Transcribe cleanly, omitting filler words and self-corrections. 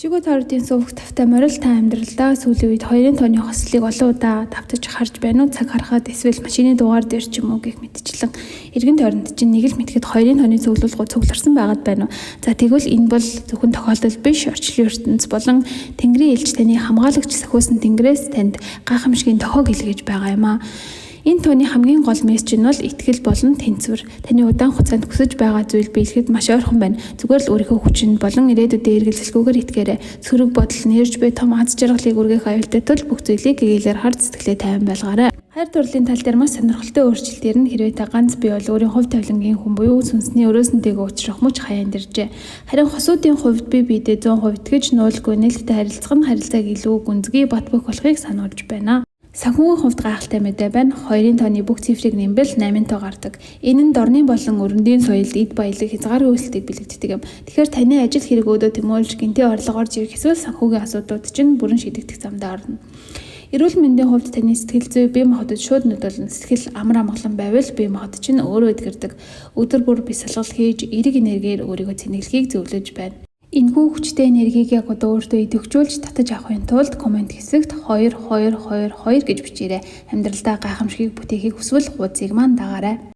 Чигүү тааруудын сувг тавтай морил, та амьдралдаа сүүлийн үед хоёрын тооны хослолыг олон удаа давтаж харж байна уу? Цаг харахад эсвэл машины дугаар дээр ч юм уу гэх мэтчлэн эргэн тойронд чинь нэг л мэтгэд хоёрын тооны цуглуулгууд цугларсан байгаад байна уу? За, тэгвэл энэ бол зөвхөн тохиолдол биш, орчлон ертөнц болон Тэнгэрийн элч, таны хамгаалагч сахиусан Тэнгэрээс танд гайхамшигын тохиог илгээж байгаа юм аа. Энэ тооны хамгийн гол мессеж нь бол итгэл болон тэнцвэр. Таны удаан хугацаанд хүсэж байгаа зүйл биелэхэд маш ойрхон байна. Зүгээр л өөрийнхөө хүчинд болон ирээдүйдээ эргэлзэлгүйгээр итгээрэй. Сөрөг бодол нь ирж буй том аз жаргалыг үргэх аюултай тул бүх зүйлийг гэгээлээр харж сэтгэлээ тайван байлгаарай. Хайр дурлалын тал дээр маш сонирхолтой өөрчлөлт ирнэ. Хэрвээ та ганц бие бол өөрийн хувь тавилангийн хүн буюу сүнсний өрөөсөнтэйгээ уулзрах мөч хаяанд иржээ. Харин хосуудын хувьд бие биедээ 100% итгэж, нуулгүй нээлттэй харилцах нь харилцааг илүү гүнзгий, бат бөх болохыг сануулж байна. Санхүүгийн хувьд гайхалтай мэдээ байна. Хоёрын тооны бүх цифрийг нэмбэл 8 тоо гардаг. Энэ нь дорны болон өрөндийн соёлд эд баялаг, хязгааргүй өсөлтийг бэлгэддэг юм. Тэгэхээр таны ажил хэрэг өөдөө тэмүүлж, гэнэтийн орлого орж ирэх эсвэл санхүүгийн асуудлууд чинь бүрэн шийдэгдэх замдаа орно. Эрүүл мэндийн хувьд таны сэтгэл зүй, бие махбодод шууд нөлөөлнө. Сэтгэл амар амгалан байвал бие махбод чинь өөрөө эдгэрдэг. Өдөр бүр бясалгал хийж, эерэг энергиэр өөрийгөө цэнэглэхийг зөвлөж байна. Энэхүү хүчтэй энергийг яг одоо өөртөө идэвхжүүлж татаж авахын тулд comment хэсэгт 2 2 2 2 гэж бичээрэй. Амьдралдаа гайхамшигыг бүтээхийг хүсвэл хуудсыг маань дагаарай.